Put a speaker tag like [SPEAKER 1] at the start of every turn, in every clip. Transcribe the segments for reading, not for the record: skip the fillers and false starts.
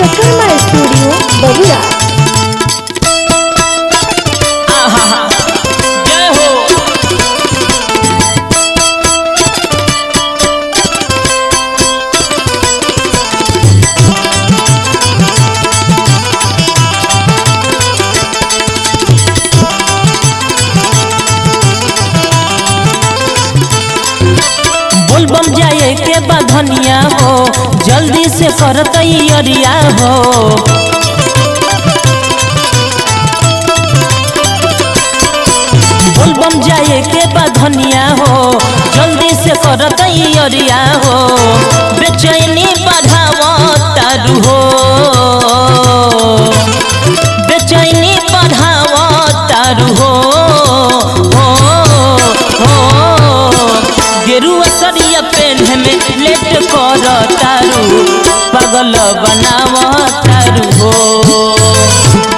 [SPEAKER 1] Vishwakarma studio Babura.
[SPEAKER 2] आहा, जय हो। बोलबम जाए के बधनिया हो, जल्दी से कर तैयारिया हो। बोलबम जाए के बधनिया हो, जल्दी से कर तैयारिया हो। बेचैनी बढ़ाव तारू हो, बेचैनी बढ़ाव तारू हो, हो, हो। गेरुआ सरिया पेन्ह में लेट कर तारू, पागल बनाव तारू हो।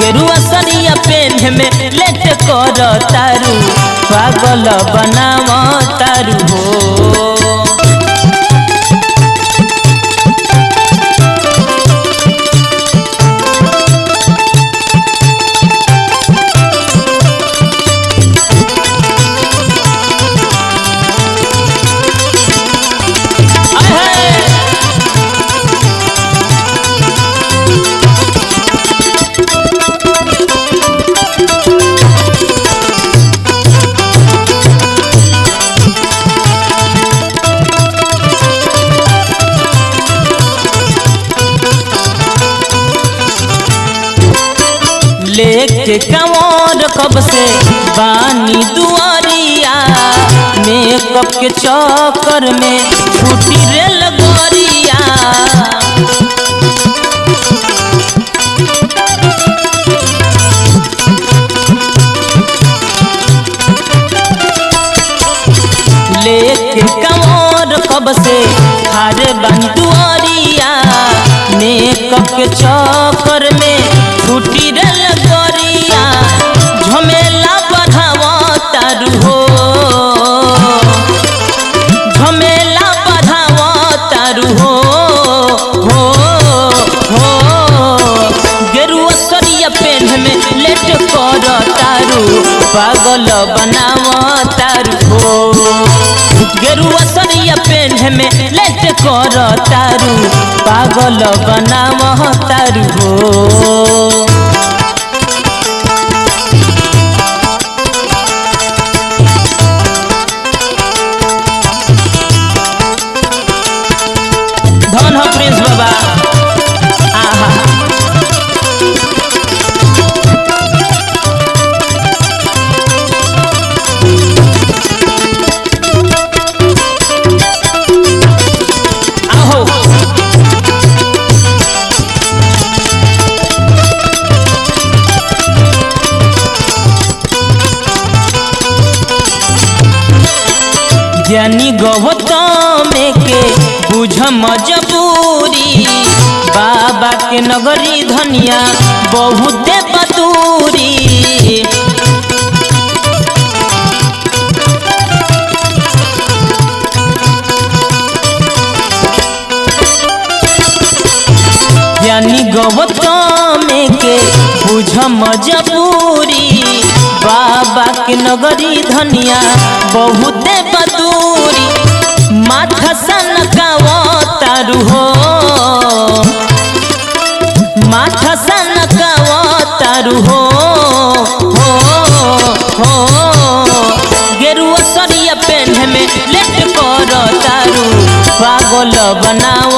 [SPEAKER 2] गेरुआ सरिया पेन्ह में लेट कर तारू, पागल बनाव तारू हो। आहे। लेके कंवर कब से बानी दुआरिया, मेकअप के चक्कर में छूटी रेल गोरिया। लेके कंवर कब से हारे बानी दुआरिया, मेकअप के चक्कर में छूटी रेल गोरिया। झमेला बढ़ाव तारू हो, झमेला बढ़ाव तारू हो, हो, हो। गेरुआ सरिया पेन्ह में लेट कर तारू, पागल बनाव तारू हो। गेरुआ सरिया पेन्ह में लेट कर तारू, पागल बनाव तारू हो। धन हो प्रिंस बाबा। आहा, आहो। ज्ञानी गौतम के बुझ मजबूरी, बाबा के नगरी धनिया बहुत बदूरी। ज्ञानी गौतम के बुझ मजबूरी, बाबा के नगरी धनिया बहुत बदूरी। माथा सनकाव तारू हो, माथा सनकाव तारू हो, हो, हो। गेरुआ सरिया पेन्ह में लेट कर तारू, पागल बनाव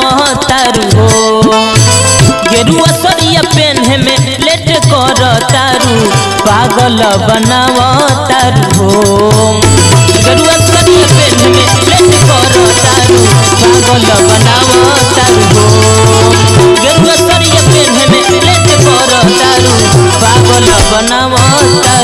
[SPEAKER 2] तारू हो। गेरुआ सरिया पेन्ह में लेट कर तारू, पागल बनाव तारू हो। गेरुआ सरिया पेन्ह में लेट कर तारू, पागल बनाव तारू हो। गेरुआ सरिया पेन्ह में लेट कर तारू, पागल बनाव तारू।